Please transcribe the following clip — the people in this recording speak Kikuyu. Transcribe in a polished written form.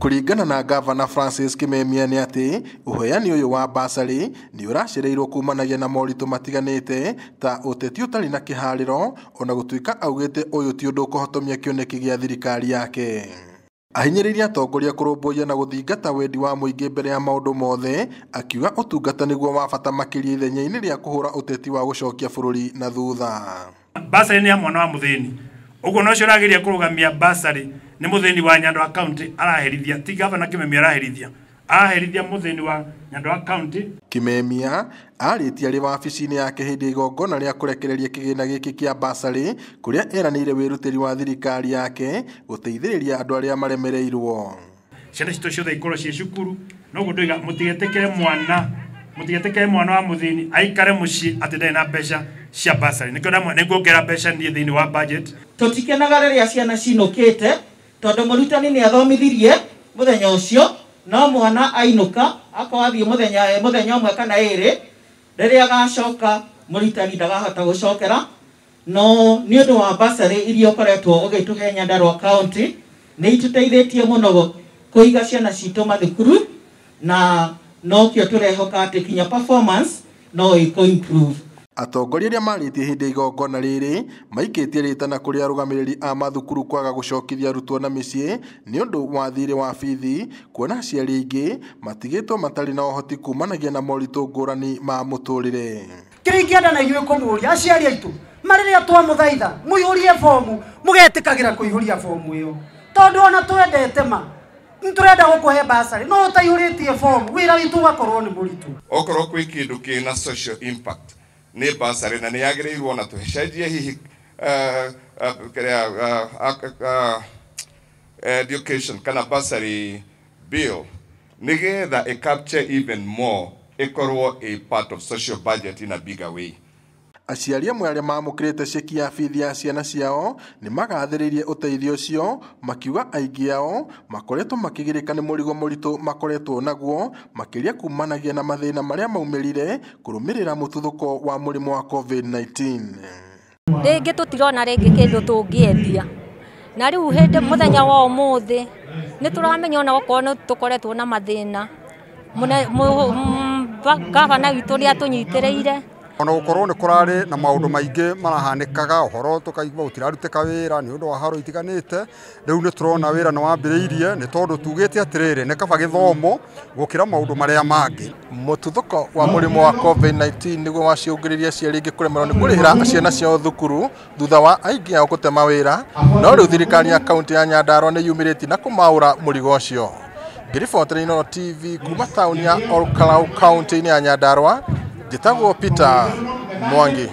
Kũringana na Gavana Francis Kimemia nĩ atĩ ũheani ũyũ wa basarĩ nĩ ũracereirwo kumanagia na moritũ matiganĩte ta ũteti ũtarĩ na kĩharĩro, ona gũtuĩka augĩte ũyũ ti ũndũ ũkũhotomia kĩoneki gĩa thirikari yake. Ahinyĩrĩirie atongoria kũrũmbũiya na gũthingata wendi wa mũingĩ mbere ya maũndũ mothe, akiuga ũtungata nĩguo wa bata makĩria ithenya-inĩ rĩa kũhũra ũteti wa gũcokia bũrũri na thutha. Basarĩ nĩ ya mwana wa mũthĩni, ũguo no ũcio ũrageria kũrũgamia basarĩ nĩ mũthĩni wa Nyandarua County araherithia, ti Gavana Kimemia araherithia, araherithia mũthĩni wa Nyandarua County. Kimemia arĩtie arĩ wabici-inĩ yake hĩndĩ ya igongona rĩa kũrekereria kĩgĩna gĩkĩ kĩa basarĩ, kũrĩa eranĩire wĩrutĩri wa thirikari yake gũteithĩrĩria andũ arĩa maremereirwo. Ciana citũ ciothe ikorwo ciĩ cukuru, noguo ndoiga mũtigetĩkĩre mwana wa mũthĩni aikare mũciĩ atĩ ndarĩ na mbeca cia basarĩ. Nĩkĩo ndamwĩra nĩnguongerera mbeca niĩ thĩinĩ wa budget. Tũtikenaga rĩrĩa ciana cinũkĩte tondũ mũrutani nĩ athomithirie mũthenya ũcio, no mwana ainũka akorwo athiĩ mũthenya ũmwe kana ĩrĩ, rĩrĩa agacoka mũrutani ndakahota gũcokera. No nĩ ũndũ wa basarĩ iria ũkoretwo ũgĩtũhe Nyandarua County nĩ itũteithĩtie mũno kũiga ciana citũ mathukuru, na nokĩo tũrehoka atĩ kinya performance no ĩkũ improve. Atongoria arĩa marĩtie hĩndĩ ya igongona rĩrĩ maikĩtie rĩtana kũrĩ arũgamĩrĩri a mathukuru kwaga gũcokithia arutwo na mĩciĩ nĩ ũndũ wa thirĩ wa bithi, kuona aciari aingĩ matigĩtwo matarĩ na ũhoti kumanagia na moritũ ngũrani ma mũtũrĩre. Kĩrĩa ingĩenda na inyuĩ kũmũria aciari aitũ, marĩrĩa twamũthaitha mũihũrie bomu, mũgetĩkagĩra kũihũria bomu ĩyo, tondũ ona twendete ma nĩtũrenda gũkũhe basarĩ no ũtaihũrĩtie bomu wĩra witũ ũgakorwo nĩ mũritũ. Okorwo kwĩ kĩndũ kĩna social impact nĩ basarĩ, na nĩ yagĩrĩirwo na tũcenjie hihi education kana basarĩ bill nĩgetha ĩ capture even more, ĩkorwo a part of social budget in a bigger way. Aciari amwe arĩa maamũkĩrĩte ceki ya bithi ya ciana ciao nĩ magathĩrĩirie ũteithio ũcio, makiuga aingĩ ao makoretwo makĩgirĩka nĩ mũrigo mũritũ makoretwo naguo, makĩria kumanagia na mathĩna marĩa maumĩrire kũrũmĩrĩra mũtuthũko wa mũrimũ wa COVID-19. Rĩngĩ tũtirona rĩngĩ kĩndũ tũngĩendia, na rĩu hĩndĩ mũthenya wa ũmũthĩ nĩ tũramenya ona okorwo nĩ tũkoretwo na mathĩna, gavana witũ nĩ atũnyitĩrĩire. Ona gũkorwo nĩ kũrarĩ na maũndũ maingĩ marahanĩkaga, ũhoro tũkaigua gũtirarutĩka wĩra nĩ ũndũ wa haro itiganĩte, rĩu nĩ tũrona wĩra nĩ wambĩrĩirie, nĩ tondũ tugĩte atĩrĩrĩ nĩ kaba gĩthomo gũkĩra maũndũ marĩa mangĩ. Mũtuthũko wa mũrimũ wa COVID-19 nĩguo wacũngĩrĩirie aciari aingĩ kũremerwo nĩ kũrĩhĩra ciana ciao thukuru thutha wa aingĩ ao gũtema wĩra, no rĩu thirikari ya kaunti ya Nyandarua nĩ yumĩrĩtie na kũmaũra mũrigo ũcio. Ngĩribotera Inooro TV kuma taũni ya Olkalau kaunti-inĩ ya Nyandarua, njĩtagwo Peter Mwangi.